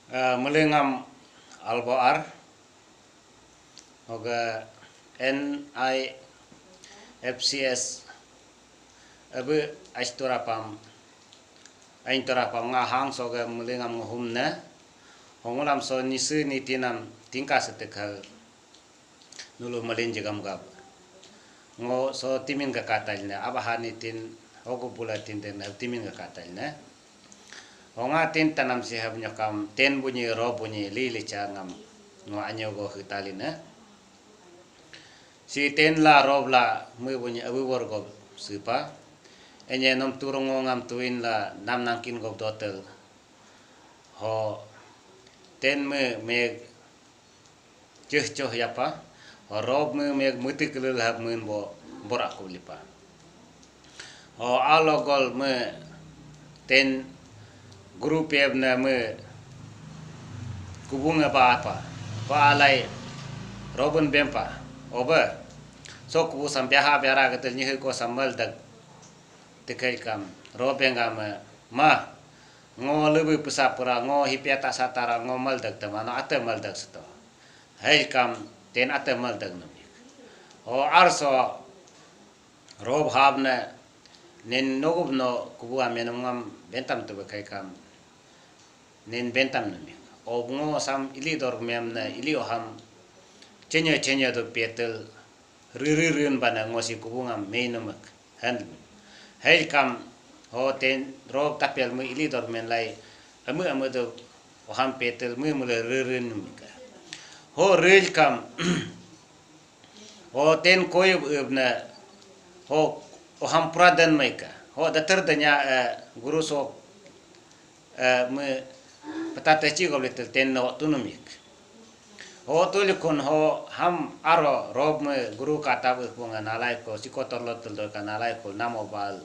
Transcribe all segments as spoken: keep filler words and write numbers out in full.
Eh, melengam albo ar, oga N I F C S, abe aisturapam, ainturapam ngahang soga melengam ngahum ne, hongulam so nisi nitinam tingka setekal. Nulu malin jagam gab. Ngo so timin ga katal ne, abaha nitin, hogu bula tin den, timin ga katal ne. Honga tin tanam si hab nyokam, ten bunyi, ro bunyi, li licha ngam, ngo anyo go hitali ne. Si ten la rob la, mu bunyi, abu bor go sipa. Enye nom turungo ngam tuin la, nam nangkin go dotel. Ho, ten me, me, Ceh coh yapa, rob me me muti kelil hab men bo borak ko lipa. O alogol me ten guru peb na me kubung apa apa, pa alai robun bempa, oba so kubu sam biaha biara ketel nyehe ko samal dag tekai kam, robeng ama ma, ngo lebu pesa pura, ngo hipia tak satara, ngo mal dag temano ate mal dag seto. Hei kam ten ate mal dag namik. O arso rob hab ne nen nogub no kubu amen ngam bentam tu bekai kam nen bentam namik. O ngo sam ili dor mem ne ili oham chenye chenye do petel riri rin bana ngo si kubu ngam mei namak. Han hei kam ho ten rob tapel mu ili dor men lai amu amu do oham petel mu mu le riri namik. Ho ril kam Ho ten koyub ub na ho, ho ham pura dan mai ka. Ho datar danya, eh, guru so, eh, me pata tachi go litel ten no tunumik. Ho tulikun ho ham aro rob me guru kata ub bunga nalai ko siko torlo tel do ka nalai ko namo bal.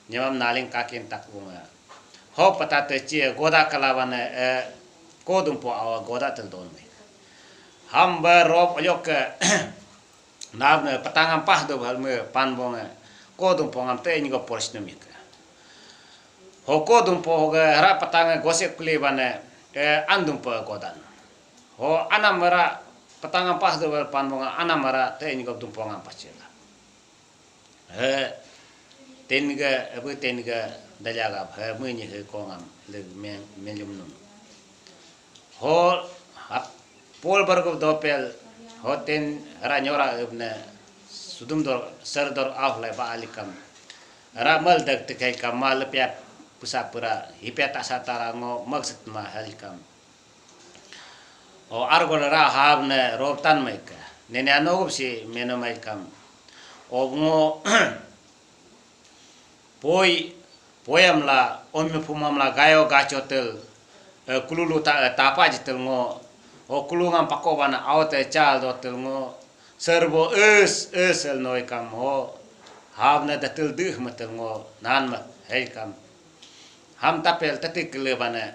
Nyamam naling kakin tak bunga. Ho pata te chi goda kalawan, eh, kodumpo awa goda tel don me. Ham ba rob oyok ke nab ne patangam pah do hal me pan bong, eh, kodumpo ngam te ingo polis numik. Ho kodumpo ho ga hara patang gosek kuli bane, eh, andumpo godan. Ho anam mara patangam pah do hal pan bong anam mara te ingo dumpo ngam pachela. He, ten ga, abu ten ga, dalya ga, he, mui ni he kongam, le men, menjum num. Ho, hap, pol bar go dopel, ho ten, ra nyora ebne, sudum dor, ser dor au lai ba alikam. Ra mal dag tekai kam, mal pia pusa pura, hipia tak satara ngo, maksud ma halikam. O argol ra hab ne rob tan mai ka. Nene anogup si meno mai kam. O ngo poi, poyam la, omi pumam la, gayo gacho tel, eh, kululu ta, eh, tapa ji tel ngo. O kulungam pako bana aote chal do tel ngo. Serbo es, es el noi kam ho. Hab ne datil dih metel ngo, nan mat, hei kam. Ham tapel tatik le bana,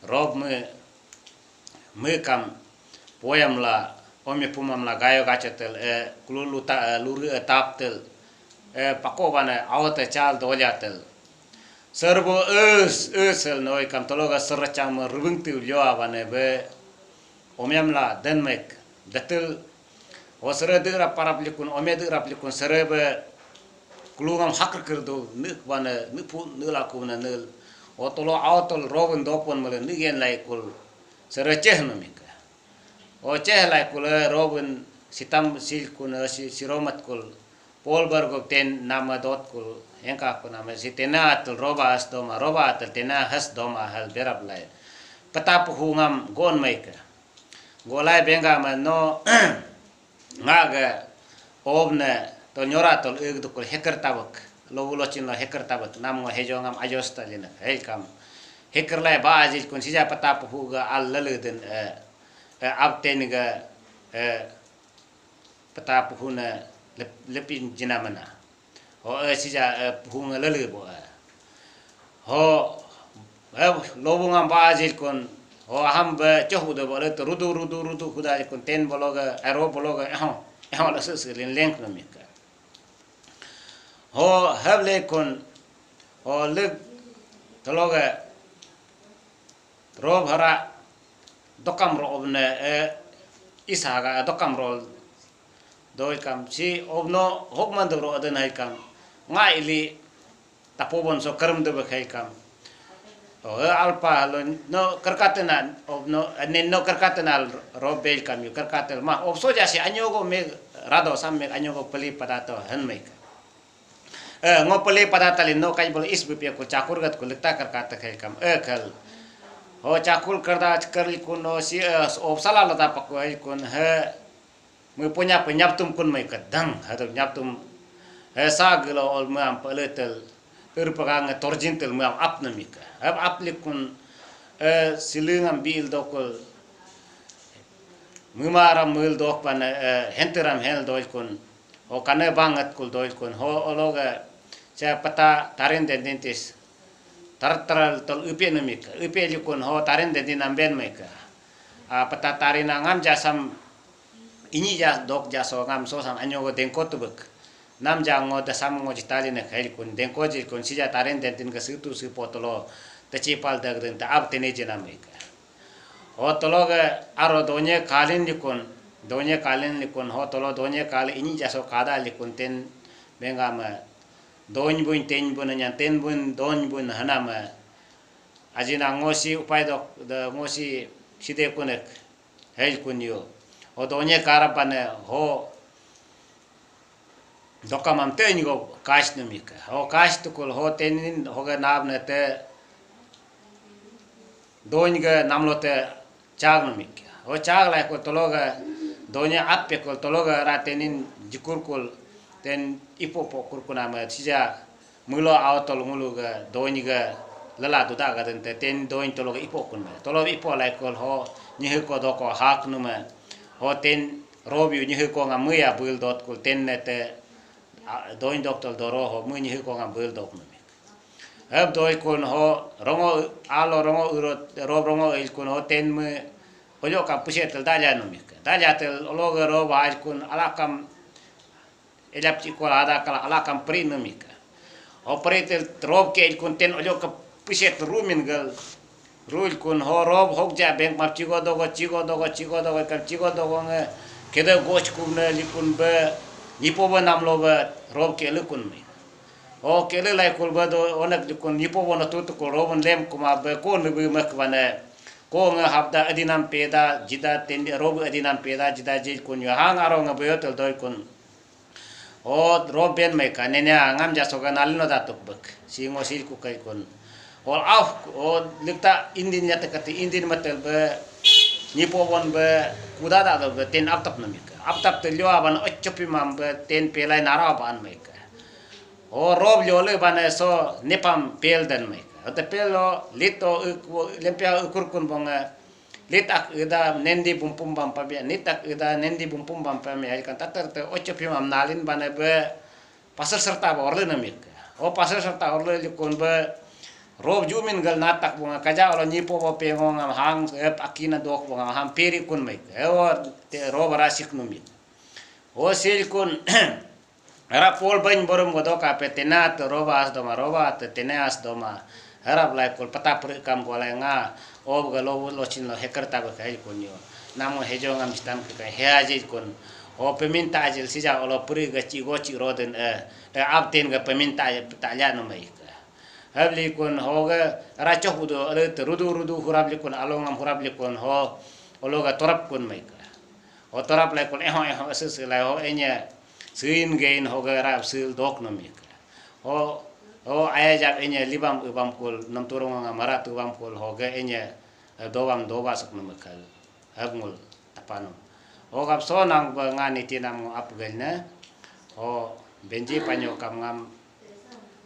rob me, Mekam, poyam la, omi pumam la, gayo gacho tel, eh, kululu ta, eh, luri, eh, tap tel, eh, pako bana, awat, eh, chal dolya tel. Serbo es, es el noi kam tologa serachang me rubing tiu lioa bane be, omiam la, den mek, datil, O sere de rap parap likun, ome de rap likun, sere be kulungam hakr kir do, nik bana, nik pu, nik laku na nil. O tolo aotol robin dopon mele, nik yen lai kul. Sere cheh no mika. O cheh lai kul, robin sitam sil kun, si, siromat kul. Pol bar go ten nama dot kul, engka kun nama, si tena atul roba as doma, roba atul tena has doma hal berap lai. Peta puhu ngam gon maika. Golai benga ma no, nga ga ob ne to nyora tol eg dukul heker tabak, lo ulo chin lo heker tabak, nam ngo hejo ngam ajos ta linak, hei kam. Heker lai ba ajil kun sija pata puhu ga al lalu den, eh, eh, ab ten ga, eh, pata puhu na lep-, lepin jina mana. Ho, eh, sija, eh, puhung lele bo, eh. Ho, eh, lobung am ba ajil kun. Ho, ham be choh udah bo le to rudu, rudu, rudu kuda ajil kun ten bologa, eh, ro bologa, eh, ho, eh, ho, la se se lin leng kun mika. Ho, heb le kun. Ho, le tologa, ro bhara, Dokam ro obne, eh, isa ga dokam ro doi kam si obno hok mandu ro aden hai kam. Nga ili tapobon so karam de bekhai kam. Oh, eh, alpa lo no kerkatena, oh, no, eh, nen no kerkatena ro bel kam yu kerkatel ma. Obso jasi anyogo me rado sam me anyogo peli pada to hen me ka. Eh, ngo peli pada talin no kai bol is bipia ko chakur gat ko lekta kerkate khai kam. Eh, kal. Ho chakur kerda kerli kun no si, eh, obsala lata pakoi kun he. Mui punya pe nyaptum kun mai ke dang, hadu nyaptum, eh, sa gelo ol mui am peletel, ur pegang torjin tel mui am ap nami ke. Ap ap likun, eh, siling am bil dokul, mui maram mul dok pan, eh, henter am hel doi kun, ho kane bangat kul doi kun, ho ologe, saya peta tarin den dintis, tar tar tol upe nami ke, upe likun, ho tarin den din amben mai ke. Ah, peta tarin ngam jasam, ini ja dok ja so ngam so sang anyo go dengko tubek. Nam ja ngo da sam ngo jitali ne khai kun dengko ji kun sija tarin den tin ga situ si potolo te chipal dag den ta ab tene jena me ka. Ho tolo ga aro donye kalin likun, donye kalin likun ho tolo donye kali ini ja so kada likun ten benga me dony bun ten bun nya ten bun dony bun hana me. Ajina ngosi upai dok da ngosi side kunek. Hel kun yo. Ho donye karap bane ho dokamam te nyigo kas numika. Ho kas tukul ho tenin ho ga nab ne te dony ga namlo te chag numika. Ho chag lai kul tolo ga donye appe kul tolo ga ra tenin jikur kul ten ipo po kur kuna ma sija Mulo aw tol ngulu ga dony ga lala duda ga den te ten dony tolo ga ipo kun me. Tolo ipo lai kol ho nyihu ko doko hak nu me. Ho ten rob yu nyihu ko nga muya bul dot kul ten ne te, a, dony dok tol doro ho mu nyihu ko nga bul dok nu me. Heb doi kun ho rongo alo rongo uro rob rongo il kun ho ten mu ojo ka puse tel dalya nu me. Dalya tel olo ga rob ha il kun alakam Elap chiko lada kala alakam pri numika. Ho pri tel rob ke kun ten ojo ke piset rumin gal. Rul kun ho rob hok ja bank map chigo dogo, chigo dogo, chigo dogo, kam chigo dogo nge kede goch kumne likun be nipo be namlo be rob ke lukun mi. Ho ke le lai kul be do onak likun nipo be no tutu kul rob lem kuma be ko nubu mek bane. Ko nge hapda adinam peda jida ten rob adinam peda jida jil kun yo hang aro nge be tel doi kun. O rob ben mai ka nenya ngam ja soga nalino da tuk bek. Si ngo sil ku kai kun. O au o likta indin ya tekati indin matel be nipo bon be kuda da do be ten aptap namika. Aptap te lio aban ochopi mam be ten pelai nara ban mai ka. O rob lio le ban so nepam pel den mai ka. O te pel lo lito lempia ukur kun bonga. Litak ida nendi bumpum bam pabia, nitak ida nendi bumpum bam pamia, ikan tatar te ocho pimam nalin bane be pasal serta ba orle namik. O pasal serta orle likun be rob jumin gal natak bunga kaja olo nipo bo pengo ngam hang ep akina dok bunga ham peri kun mai. Ewo te rob rasik numik. O sil kun Ara pol bany borum godo kape tenat roba as doma roba te tene as doma. Harap lai kul pata peri kam golai nga ob ga lo lo chin lo heker ta kai kun yo. Namo hejo ngam jitan ke kai he aji kun. O peminta ajil sija olo peri ga chi go chi roden e. E abten ga peminta ta ja no mai ka. Habli kun ho ga rachoh udo ale te rudu rudu hurap likun alongam hurap likun ho olo ga torap kun mai ka. Ho torap lai kul eho eho ese se lai ho enya sein gain ho ga rap sil dok no mi ka. Ho ho aya jap enya libam ubam kul nam turung nga mara tu bam kul ho ga enya dobam doba suk no mi kal. Hab ngul tapanum. Ho gap so nang ba nga niti nam ngo ap gal na. Ho benji panyo kam ngam.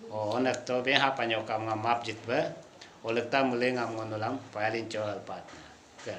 Ho onak to benha panyo kam ngam map jit ba. Ho lekta mule ngam ngonulam payalin cho alpat na. Ka.